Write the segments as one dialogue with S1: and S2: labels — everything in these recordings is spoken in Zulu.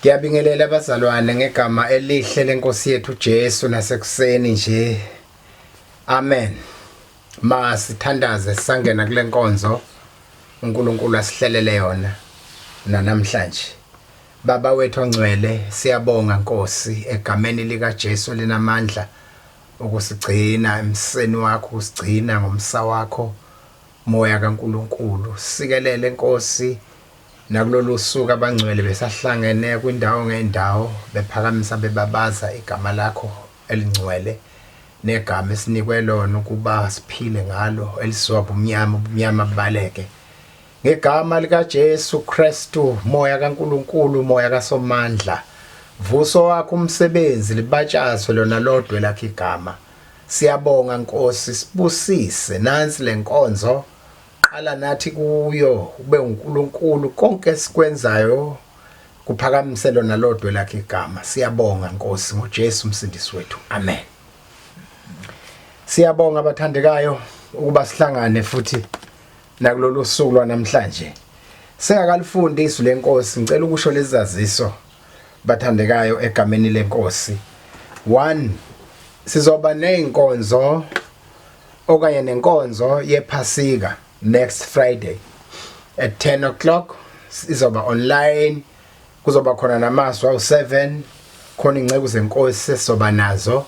S1: Ngiyabingelela abazalwane ngegama elihle lenkosi yethu Jesu nasekuseni nje. Amen. Masithandaze sisangena kule nkonzo uNkulunkulu asihlelele yona namhlanje. Baba wethu ongcwele, siyabonga Nkosi egameni lika Jesu linamandla ukusigcina emseni wakho, ukusigcina ngomsa wakho Moya kaNkulunkulu. Sikelele Nkosi nakulolu suku abangcwele besahlangene kwindawo ngendawo bephakamisa bebabaza igama lakho elingcwele negama esinikwe lona ukuba siphile ngalo elisuka ubumnyama ubumnyama bubaleke ngegama likaJesu Kristu. Moya kaNkulunkulu, moya kaSomandla, vuso wakho umsebenzi libatshazwe lona lodwe lakhe igama. Siyabonga Nkosi, sibusise nansi lenkonzo, qala nathi kuyo, ube uNkulunkulu konke esikwenzayo kuphakamise lona lodwe lakhe igama. Siyabonga Nkosi ngoJesu umsindisi wethu, amen. Siyabonga abathandekayo ukuba sihlangane futhi nakulolu suku lwanamhlanje. Singakalifundi izwi lenkosi, ngicela ukusho lezi zaziso bathandekayo egameni lenkosi. 1, sizoba nezinkonzo okanye nenkonzo yephasika next Friday at 10 o'clock, izoba online, kuzoba khona namazwi awu7, khona ingceku zenkosi esizoba nazo.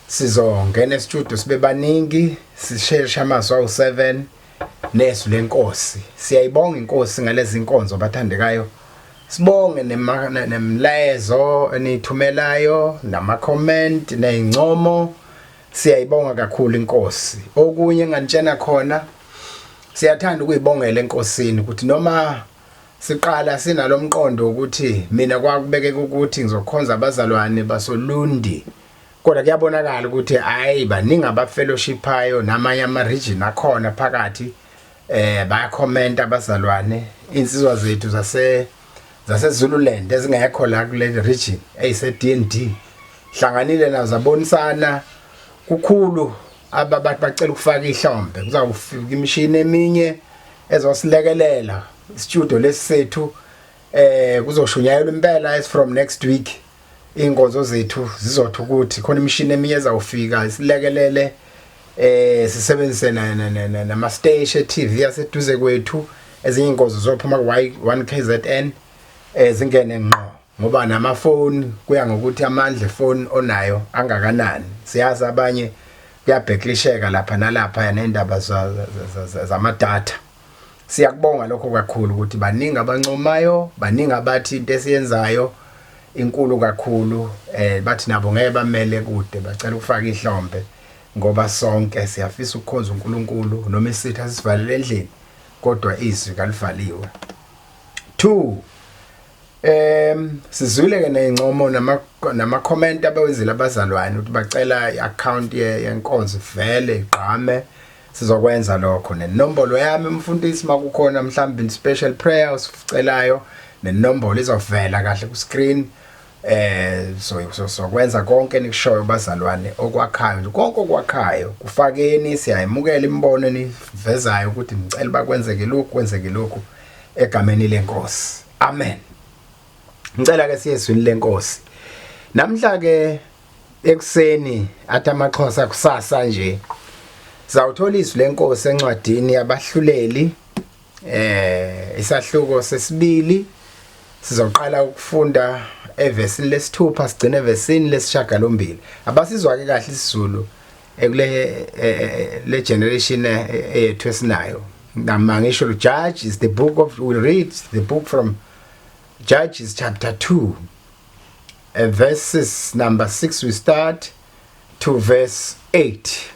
S1: Sizongena e-studio sibe baningi, sisheshe amazwi awu7 nezwi lenkosi. Siyayibonga inkosi ngalezi inkonzo bathandekayo, sibonge nemlayezo enithumelayo nama comment nezincomo, siyayibonga kakhulu inkosi. Okunye enganitshena khona, siyathanda ukuyibongela enkosini ukuthi noma siqala sinalomqondo ukuthi mina kwakubekeka ukuthi ngizokhonza abazalwane basoLundi, kodwa kuyabonakala ukuthi hayi, baningi abafellowshipayo namanye ama region akhona phakathi, bayakhomenta abazalwane, insizwa zethu zase Zululand ezingekho la kule region eyise D&D hlanganile nazo zabonisana kukhulu, ababantu bacela ukufaka ihlombe. Kuzawufika imishini eminye ezosilekelela studio lesisethu, kuzoshunyayelwa impela as from next week. Inkonzo zethu zizothi ukuthi khona imishini eminye ezawufika isilekelele, sisebenzise nama station e-TV aseduze kwethu. Ezinye inkonzo zophuma ku Y1 KZN, zingene ngqo ngoba namafoni kuya ngokuthi amandla efoni onayo angakanani. Siyazi abanye kuyabheklisheka lapha nalapha nendaba zama data. Siyakubonga lokho kakhulu ukuthi baningi abancomayo, baningi abathi into esiyenzayo inkulu kakhulu, bathi nabo ngeke bamele kude, bacela ukufaka ihlombe ngoba sonke siyafisa ukukhonza uNkulunkulu noma isitha sisivalele endlini, kodwa izwi kalivaliwe. 2, sizwile ke nezincomo nama comment abawenzile abazalwane ukuthi bacela iaccount yenkonzo vele igqame. Sizokwenza lokho nenombolo yami umfundisi, makukhona mhlawumbe special prayer osicelayo, nenombolo izovela kahle ku screen. So sokwenza konke nikushoyo bazalwane okwakhayo nje, konke okwakhayo kufakeni. Siyayimukela imibono enivezayo ukuthi ngicela bakwenzeke lokhu, kwenzeke lokhu egameni lenkosi, amen. Ngicela ke siye ezwini lenkosi namhla ke ekuseni, athi amaXhosa kusasa nje. Zawuthola izwi lenkosi encwadini yabahluleli, isahluko sesibili. Sizoqala ukufunda evesini lesithupha sigcine evesini lesishagalombili. Abasizwa ke kahle isiZulu ekule le generation eyethu esinayo nama ngisho. Judge is the book of, we read the book from Judges chapter 2, verses number 6 we start to verse 8.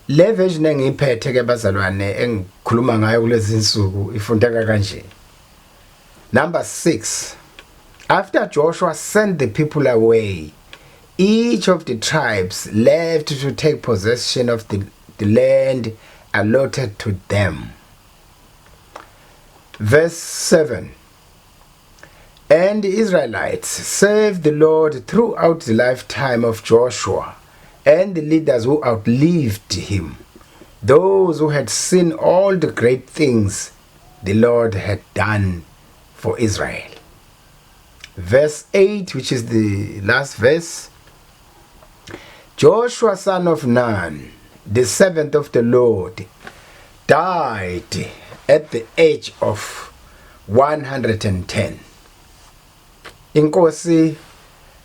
S1: Le version engiyiphethe ke bazalwane engikhuluma ngayo kulezi insuku ifundeka kanje. Number 6: After Joshua sent the people away, each of the tribes left to take possession of the land allotted to them. Verse 7: And the Israelites served the Lord throughout the lifetime of Joshua and the leaders who outlived him, those who had seen all the great things the Lord had done for Israel. Verse 8, which is the last verse. Joshua son of Nun, the servant of the Lord, died at the age of 110. Inkosi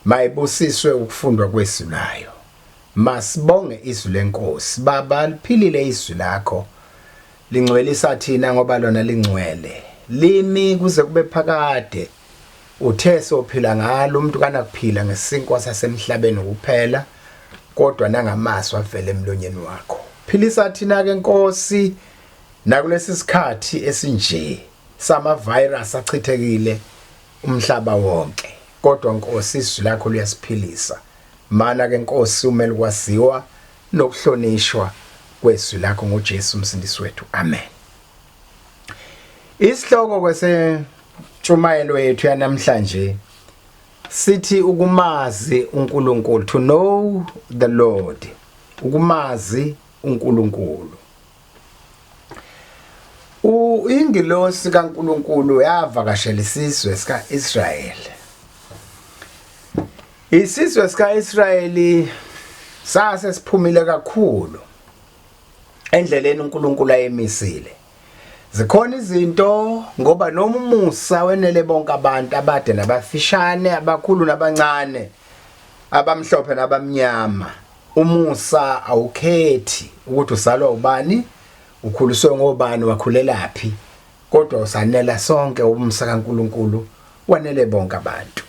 S1: mayibusiswe ukufundwa kwezwi layo. Masibonge izwi lenkosi. Baba, liphilile izwi lakho. Lingcwelisa thina ngoba lona lingcwele. Limi kuze kube phakade. Uthe sophila ngalo umuntu kanakuphila ngesinkwa sasemhlabeni kuphela kodwa nangamazwi avela emlonyeni wakho. Philisa thina ke Nkosi nakulesi sikhathi esinje sama virus achithekile umhlaba wonke. Kodwa Nkosi, izwi lakho liyasiphilisa. Mana ke Nkosi, umele kwaziwa nokuhlonishwa kwezwi lakho ngoJesu umsindisi wethu. Amen. Isihloko kwesentshumayelo yethu yanamhlanje sithi ukumazi uNkulunkulu, to know the Lord, ukumazi uNkulunkulu. Ingilosi kaNkulunkulu yavakashela isizwe sikaIsrayeli. Isizwe sikaIsrayeli sase siphumile kakhulu endleleni uNkulunkulu ayemisile. Zikhona izinto ngoba noma umusa wenele bonke abantu, abade nabafishane, abakhulu nabancane, abamhlophe nabamnyama. Umusa awukhethi ukuthi uzalwa ubani, ukhuliswe ngobani, wakhulelaphi, kodwa usanela sonke umusa kaNkulunkulu, wanele bonke abantu.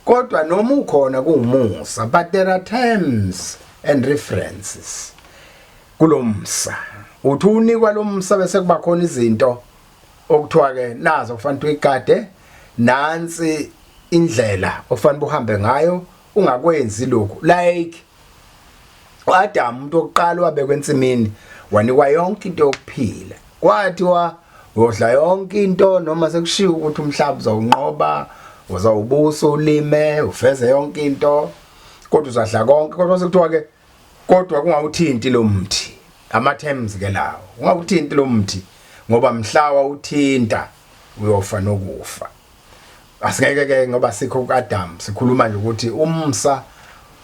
S1: Kodwa noma ukhona kuwumusa, but there are terms and references kulomsa. Uthi unikwa lomsa bese kuba khona izinto okuthiwa ke nazo kufanele uyigade, nansi indlela ofanele uhambe ngayo, ungakwenzi lokhu. Like uAdam, umuntu wokuqala, wabekwa ensimini, wanikwa yonke into yokuphila, kwathiwa uyodla yonke into noma sekushiwo ukuthi umhlaba uzawunqoba, uzawubusa, ulime, ufeze yonke into, kodwa uzadla konke. Kodwa sekuthiwa ke kodwa kungawuthinti lo mthi, ama terms ke lawo, ungawuthinti lo mthi ngoba mhla wawuthinta uyofa nokufa. Asingeke ke ngoba sikho kuAdam, sikhuluma nje ukuthi umsa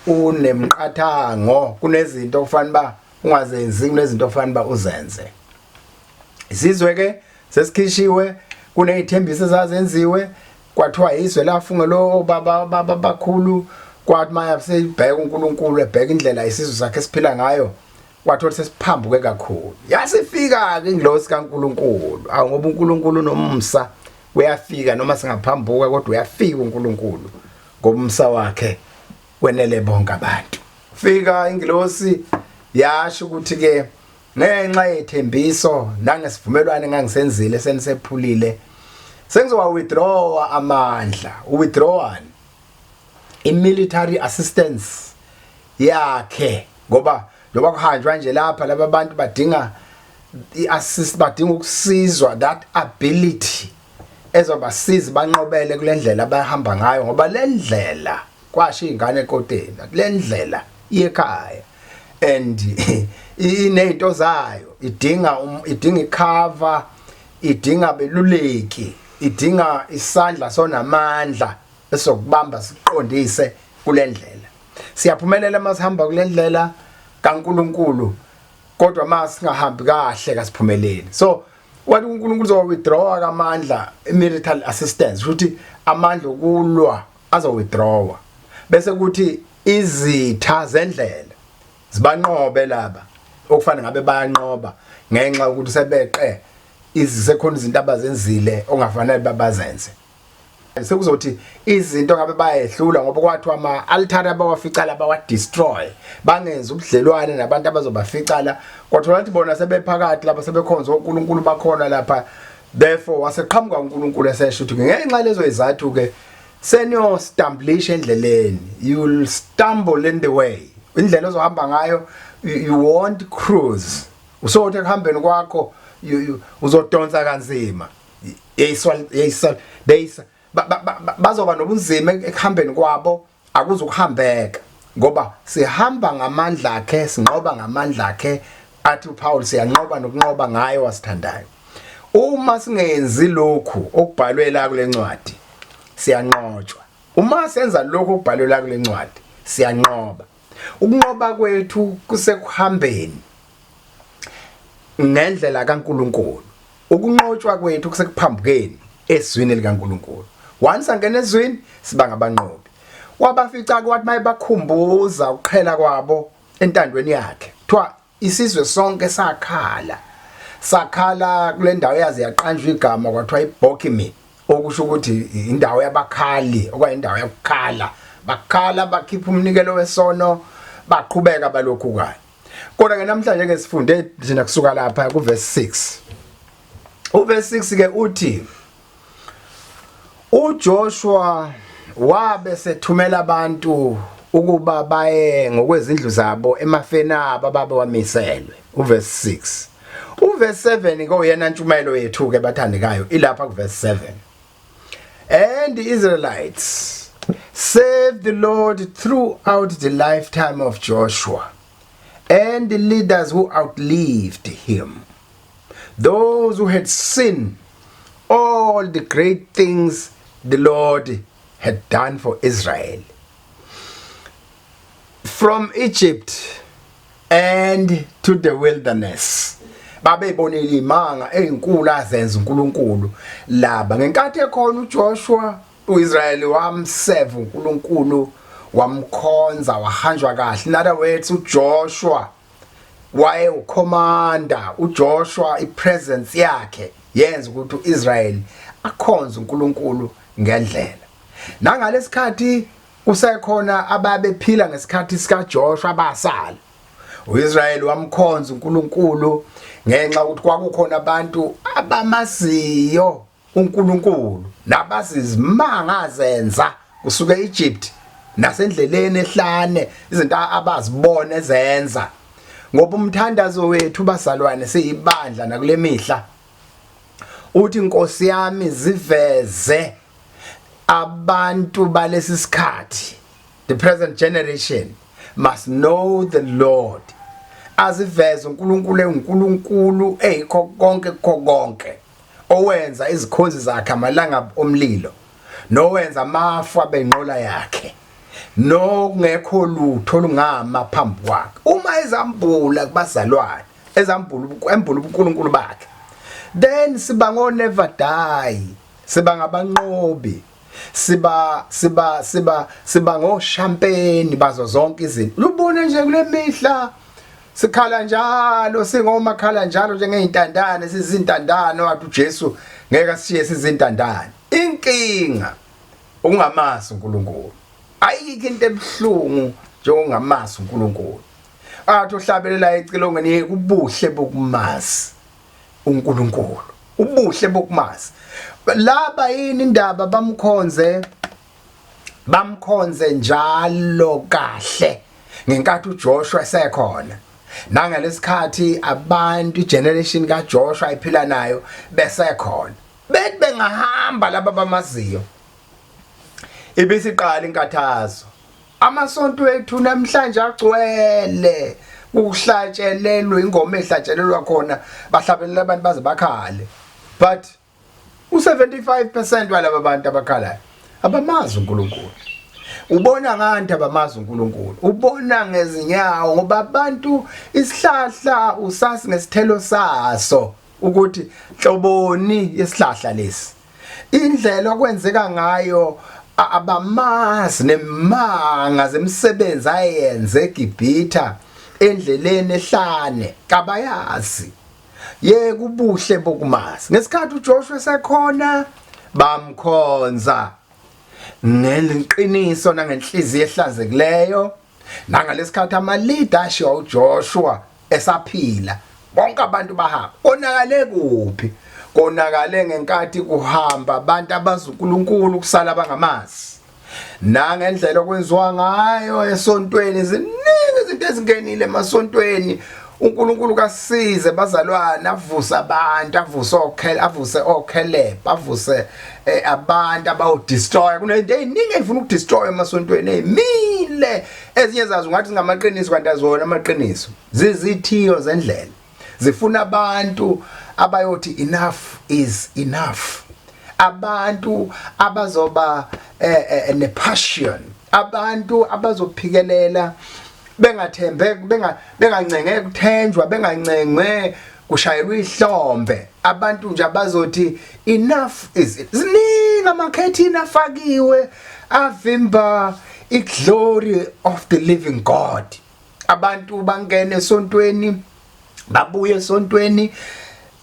S1: unemqathango, kunezinto okufanele ba ungazenzi, kunezinto okufanele ba uzenze. Isizwe ke sesikhishiwe, kunezithembiso ezazenziwe, kwathiwa izwe lafunga lo baba baba bakhulu. Kwathi maya seyibheka uNkulunkulu, ebheka indlela isizwe sakhe esiphila ngayo, wathola sesiphambuke kakhulu. Yasifika ke ingilosi kaNkulunkulu. Awu, ngoba uNkulunkulu nomsa, uyafika noma singaphambuka, kodwa uyafika uNkulunkulu ngomsa wakhe wenele bonke abantu. Fika ingilosi yasho ukuthi ke ngenxa yethembiso nangesivumelwano engangisenzile senisephulile, sengizowa withdraw amandla, withdraw i-military assistance yakhe, ngoba njengoba kuhanjwa nje lapha, laba bantu badinga i-assist, badinga ukusizwa, that ability ezobasiza banqobele kule ndlela abahamba ngayo, ngoba le ndlela, kwasho izingane ekoteni, le ndlela iyekhaya and inezinto zayo, idinga icover, idinga beluleki, idinga isandla sonamandla esokubamba siqondise kule ndlela. Siyaphumelela masihamba kule ndlela kaNkuluNkulu, kodwa masingahambi kahle kasiphumeleli. So wathi uNkulunkulu uzowa withdraw kamandla, military assistance, futhi amandla okulwa azo withdraw, bese kuthi izitha zendlela zibanqobe laba okufanele ngabe bayanqoba, ngenxa yokuthi sebeqe izisekhona izinto abazenzile ongafanele babazenze. Sekuzothi izinto ngabe bayehlula, ngoba kwathiwa ama altar abawaficala bawa destroy, bangenza ubudlelwane nabantu abazobaficala. Kwathiwa ukuthi bona sebephakathi lapha, sebekhonza oNkulunkulu bakhona lapha. Therefore waseqhamuka uNkulunkulu esesho ukuthi ngenxa lezo izathu ke seniyo stumblish endleleni, you'll stumble in the way, indlela ozohamba ngayo, you won't cruise, usothi ekuhambeni kwakho uzodonsa kanzima, yeyiswa beyisa, bazoba nobunzima ekuhambeni kwabo, akuzukuhambeka, ngoba sihamba ngamandla akhe, sinqoba ngamandla akhe. Athi uPaul siyanqoba nokunqoba ngayo wasithandayo. Uma singenzi lokhu okubhalwe la kule ncwadi, Siyanqotshwa. Uma senza lokho okubhalwe la kule ncwadi, siyanqoba. Ukunqoba kwethu kusekuhambeni ngendlela kaNkuluNkulu. Ukunqotshwa kwethu kusekuphambukeni ezwini likaNkuluNkulu. Once angena ezwini siba ngabanqobi. Wabafica kwathi mayebakhumbuza ukuqhela kwabo entandweni yakhe. Kuthiwa isizwe sonke sakhala. Sakhala kule ndawo yaze yaqanjwa igama kwathiwa iBokimi okusho ukuthi indawo yabakhali okwayindawo yokukhala. Bakhala bakhipha umnikelo wesono baqhubeka balokhu kanye. Kodwa ke namhlanje ke sifunde thina kusuka lapha ku verse 6. Uverse 6 ke uthi uJoshua wabe sethumela abantu ukuba baye ngokwezindlu zabo emafeni abo ababewamiselwe. Uverse 6. Uverse 7 ke uyena ntshumayelo yethu ke bathandekayo ilapha kuverse 7. And the Israelites served the Lord throughout the lifetime of Joshua and the leaders who outlived him, those who had seen all the great things the Lord had done for Israel. From Egypt and to the wilderness. Babebonile imanga ezinkulu azenza uNkulunkulu laba ngenkathi ekhona uJoshua. uIsrael wamseva uNkulunkulu, wamkhonza, wahanjwa kahle. In other words, uJoshua waye ucommander. uJoshua ipresence yakhe yenza ukuthi uIsrael akhonze uNkulunkulu ngendlela. Nangalesikhathi kusekhona ababephila ngesikhathi sikaJoshua abasala, uIsrael wamkhonza uNkulunkulu ngenxa ukuthi kwakukhona abantu abamaziyo uNkulunkulu nabazizimanga azenza kusuka eEgypt nasendleleni ehlane, izinto abazibona ezenza. Ngoba umthandazo wethu bazalwane siyibandla nakule mihla uthi, Nkosi yami, ziveze abantu balesi sikhathi. The present generation must know the Lord. Aziveze uNkulunkulu enguNkulunkulu eyikho konke kukho konke, owenza izikhonzi zakhe amalangabi omlilo, nowenza amafu abenqola yakhe, nokungekho lutho olungama phambi kwakhe. Uma ezambula kubazalwane, ezambula embula ubuNkulunkulu bakhe, then siba ngo never die, siba ngabanqobi, siba ngoshampeni bazo zonke izinto. Lubone nje kule mihla sikhala njalo, singomakhala njalo njengezintandane, sizintandane, wathi uJesu ngeke asishiye sizintandane. Inkinga ukungamazi uNkulunkulu. Ayikho into ebuhlungu njengokungamazi uNkulunkulu. Athi uhlabelela ecilongweni, ubuhle bokumazi uNkulunkulu, ubuhle bokumazi. Laba yini indaba bamkhonze, bamkhonze njalo kahle ngenkathi uJoshua esekhona, nangalesikhathi abantu igeneration kaJoshua ephila nayo besekhona, bethi bengahamba laba bamaziyo ibisiqala inkathazo. Amasonto ethu namhlanje agcwele kuhlatshelelwa ingoma ehlatshelelwa khona, bahlabelela abantu baze bakhale, but u75% walaba bantu abakhalayo abamazi uNkulunkulu. Ubona ngani abamazi uNkulunkulu? Ubona ngezinyawo, ngoba abantu isihlahla usasi ngesithelo saso ukuthi hloboni yesihlahla lesi. Indlela okwenzeka ngayo, abamazi nemanga zemsebenzi ayenze eGibhitha, endleleni ehlane, kabayazi. Yeka ubuhle bokumazi. Ngesikhathi uJoshua esekhona bamkhonza ngeqiniso nangenhliziyo ehlanzekileyo. Nangalesikhathi amalida ashiwa uJoshua esaphila, bonke abantu bahamba. Konakale kuphi? Konakale ngenkathi kuhamba abantu abazi uNkulunkulu, kusala abangamazi. Nangendlela okwenziwa ngayo esontweni, ziningi izinto ezingenile emasontweni. uNkulunkulu kasize bazalwane, avuse abantu, avuse okhele, avuse oKheleb, avuse abantu abawudestroy. Kunento eziningi ezifuna ukudestroy emasontweni ezimile, ezinye zazo ngathi singamaqiniso kanti azona amaqiniso, zizithiyo zendlela, zifuna abantu abayothi enough is enough. Abantu abazoba nepassion, abantu abazophikelela bengathembe, bengancenge kuthenjwa, bengancengwe kushayelwa ihlombe, abantu nje abazothi enough is it. Ziningi amakhethini afakiwe avimba iglory of the living God. Abantu bangena esontweni, babuye esontweni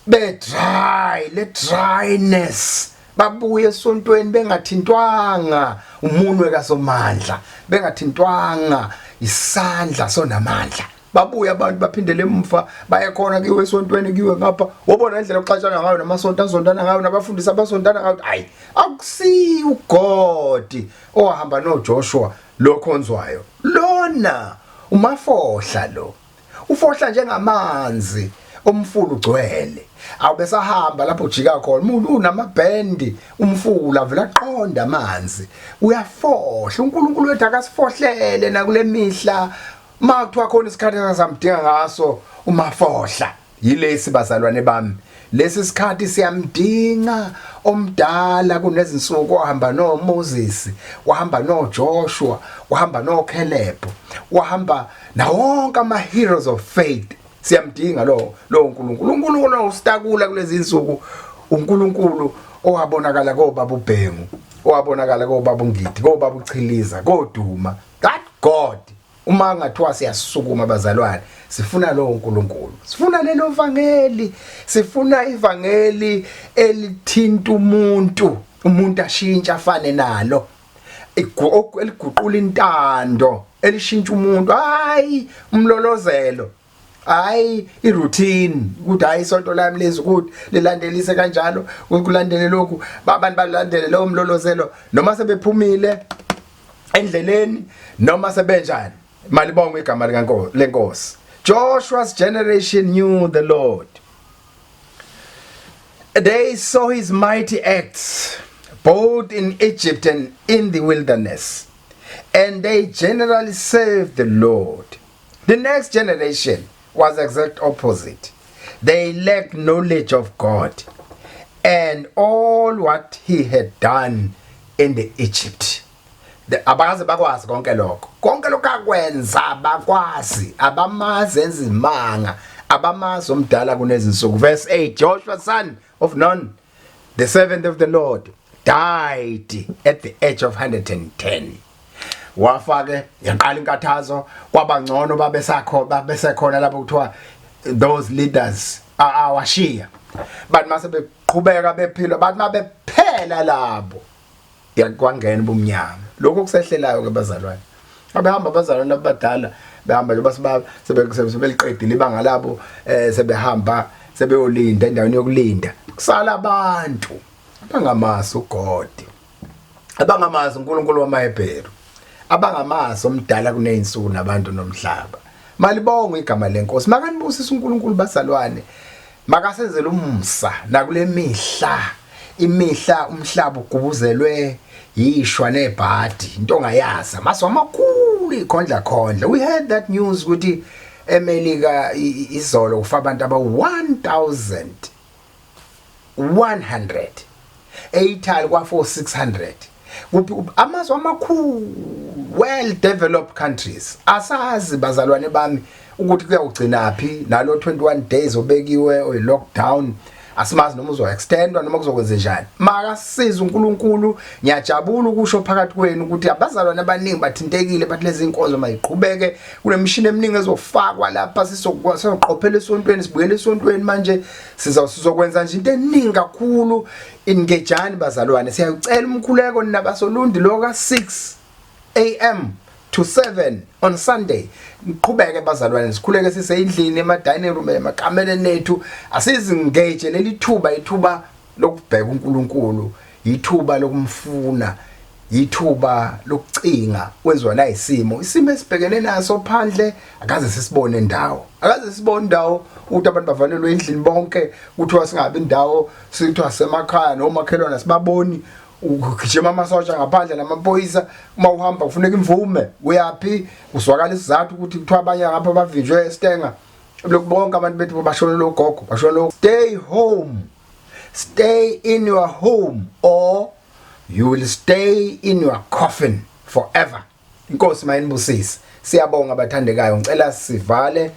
S1: bedry, le dryness, babuye esontweni bengathintwanga umunwe kaSomandla, bengathintwanga isandla sonamandla. Babuye abantu baphindele emva, baye khona kuyiwe esontweni, kuyiwe ngapha, wobona indlela okuxatshana ngayo namasonto azontana ngayo nabafundisi abasontana ngayo. Hayi, akusiyo uGod owahamba noJoshua lokhonzwayo lona. Umafohla lo ufohla njengamanzi omfula ugcwele, awubesahamba lapho ujika khona umuntu unamabhendi, umfula vela qonda amanzi, uyafohla. UNkulunkulu wethu akasifohlele nakule mihla. Makuthiwa khona isikhathi esasamdinga ngaso umafohla, yilesi, bazalwane bami. Lesi sikhathi siyamdinga omdala kunezinsuku, wahamba noMoses, wahamba noJoshua, wahamba noCaleb, wahamba nawonke ama heroes of faith. Siyamdinga lo uNkulunkulu. UNkulunkulu usitakula kulezi insuku, uNkulunkulu owabonakala kobaba uBhengu, owabonakala kobaba uNgidi, kobaba uChiliza, koduma, that God. Uma ngathiwa siyasukuma bazalwane, sifuna lowo uNkulunkulu, sifuna lelo vangeli, sifuna ivangeli elithinta umuntu, umuntu ashintsha afane nalo, eliguqula intando, elishintsha umuntu, hayi umlolozelo, hayi iroutine, ukuthi hayi isonto lami lezi ukuthi lilandelise kanjalo, kulandele lokhu, abantu balandele lowo mlolozelo noma sebephumile endleleni noma sebenjani. Malibongwe igama likaNkosi lenkosi. Joshua's generation knew the Lord. They saw his mighty acts both in Egypt and in the wilderness, and they generally served the Lord. The next generation was exact opposite. They lacked knowledge of God and all what he had done in the Egypt. Abakaze bakwazi konke lokho, konke lokho akwenza bakwazi, abamazi enzimanga, abamazi omdala kunezinsuku. Verse 8: Joshua son of Nun, the servant of the Lord, died at the age of 110. Wafake yaqala inkathazo. Kwabangcono babesakho, babesekhona lapho kuthiwa those leaders awashiya, bathi mase beqhubeka bephila, bathi mabephela labo yakwangena ubumnyama. Lokho kusehlelayo ke bazalwane, abehamba abazalwane abadala behamba nje, basiba sebeliqedile ibanga labo, sebehamba sebeyolinda endaweni yokulinda, kusala abantu abangamazi uGod, abangamazi uNkulunkulu wamaHebheru, abangamazi omdala kuneyinsuku nabantu nomhlaba. Malibongwe igama lenkosi. Makanibusise uNkulunkulu bazalwane, makasenzele umusa nakule mihla, imihla umhlaba ugubuzelwe yishwa nebhadi, into ongayazi, amaso amakhulu, ikhondla khondla. We heard that news ukuthi eMelika izolo kufa abantu aba 1100, eItaly kwa 4600, kuphi amazwe amakhulu, well developed countries. Asazi bazalwane bami ukuthi kuyawugcinaphi nalo 21 days obekiwe oyi lockdown. Asimazi noma uzo extendwa noma kuzokwenza njani. Makasiza uNkulunkulu. Ngiyajabula ukusho phakathi kwenu ukuthi abazalwane abaningi bathintekile, bathi lezi inkonzo mayiqhubeke, kunemishini eminingi ezofakwa lapha, sizoqophela esontweni, sibuyele esontweni manje, sizokwenza nje into eningi kakhulu. Engagani bazalwane, siyacela umkhuleko ninabasoLundi lo ka 6 a.m. to 7 on Sunday. Niqhubeke bazalwane, sikhuleke siseyindlini, ema dining room, emakameleni ethu. Asizingage leli thuba, ithuba lokubheka uNkulunkulu, ithuba lokumfuna, ithuba lokucinga kwenziwa la isimo, isimo esibhekene naso phandle. Akaze sisibone indawo, akaze sibone indawo ukuthi abantu bavalelwe endlini bonke, kuthiwa singabi indawo, sithiwa semakhaya nomakhelwane sibaboni, ugijima amasosha ngaphandle namaphoyisa. Uma uhamba kufuneka imvume, uyaphi, uzwakala isizathu ukuthi kuthiwa abanye ngapha bavinjwe eStanger. Lokhu bonke abantu bethu bashonela, ogogo bashonela. Stay home. Stay in your home or you will stay in your coffin forever. Inkosi mayinibusise. Siyabonga bathandekayo, ngicela sivale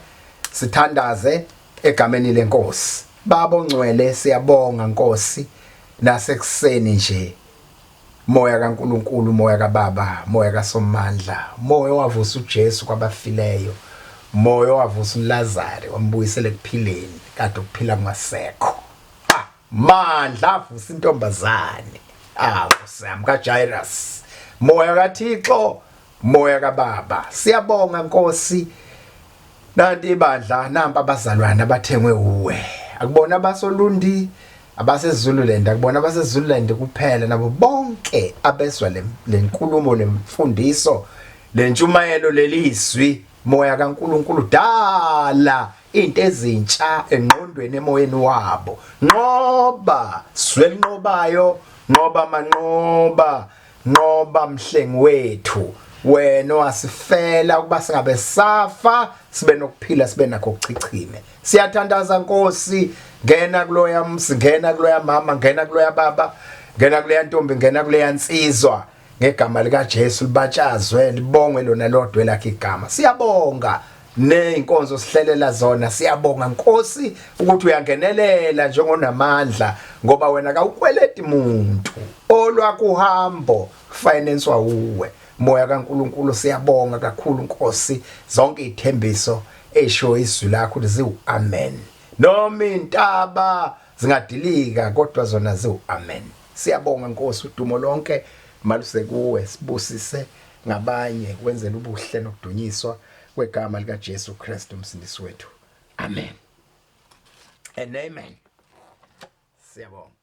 S1: sithandaze egameni lenkosi. Baba ongcwele, siyabonga Nkosi nasekuseni nje. Moya kaNkuluNkulu, moya kaBaba, moya kaSomandla, moya owavusa uJesu kwabafileyo, moya owavusa uLazaro wambuyisela ekuphileni kade ukuphila kungasekho. Ah, mandla avusa intombazane. Ah, Sam kaJairus. Moya kaThixo, moya kaBaba. Siyabonga Nkosi. Nanti ibandla, nampa abazalwane abathengwe uwe. Akubona abasoLundi, abaseZululand, akubona abaseZululand kuphela, nabo bonke abezwa lenkulumo, lemfundiso, lentshumayelo, lelizwi, moya kaNkuluNkulu dala into ezintsha engqondweni, emoyeni wabo. Nqoba zwelinqobayo, nqoba manqoba, nqoba mhlengi wethu, wena owasifela ukuba singabe safa, sibe nokuphila, sibe nakho kuchichime. Siyathandaza Nkosi, ngena kuloya msi, ngena kuloya mama, ngena kuloya baba, ngena kuleya ntombi, ngena kuleya nsizwa, ngegama lika Jesu libatshazwe, libongwe lona lodwa lakhe igama. Siyabonga nezinkonzo sihlelela zona, siyabonga Nkosi ukuthi uyangenelela njengonamandla, ngoba wena kawukweleti muntu, olwakuhambo finance uwe. Moya kaNkuluNkulu, siyabonga kakhulu Nkosi, zonke izithembiso esho izwi lakho ziwu amen, noma intaba zingadilika kodwa zona ziwu amen. Siyabonga Nkosi, udumo lonke maluse kuwe, sibusise ngabanye wenzela ubuhle nokudunyiswa kwegama lika Jesu Kristu umsindisi wethu. Amen and amen. Siyabonga.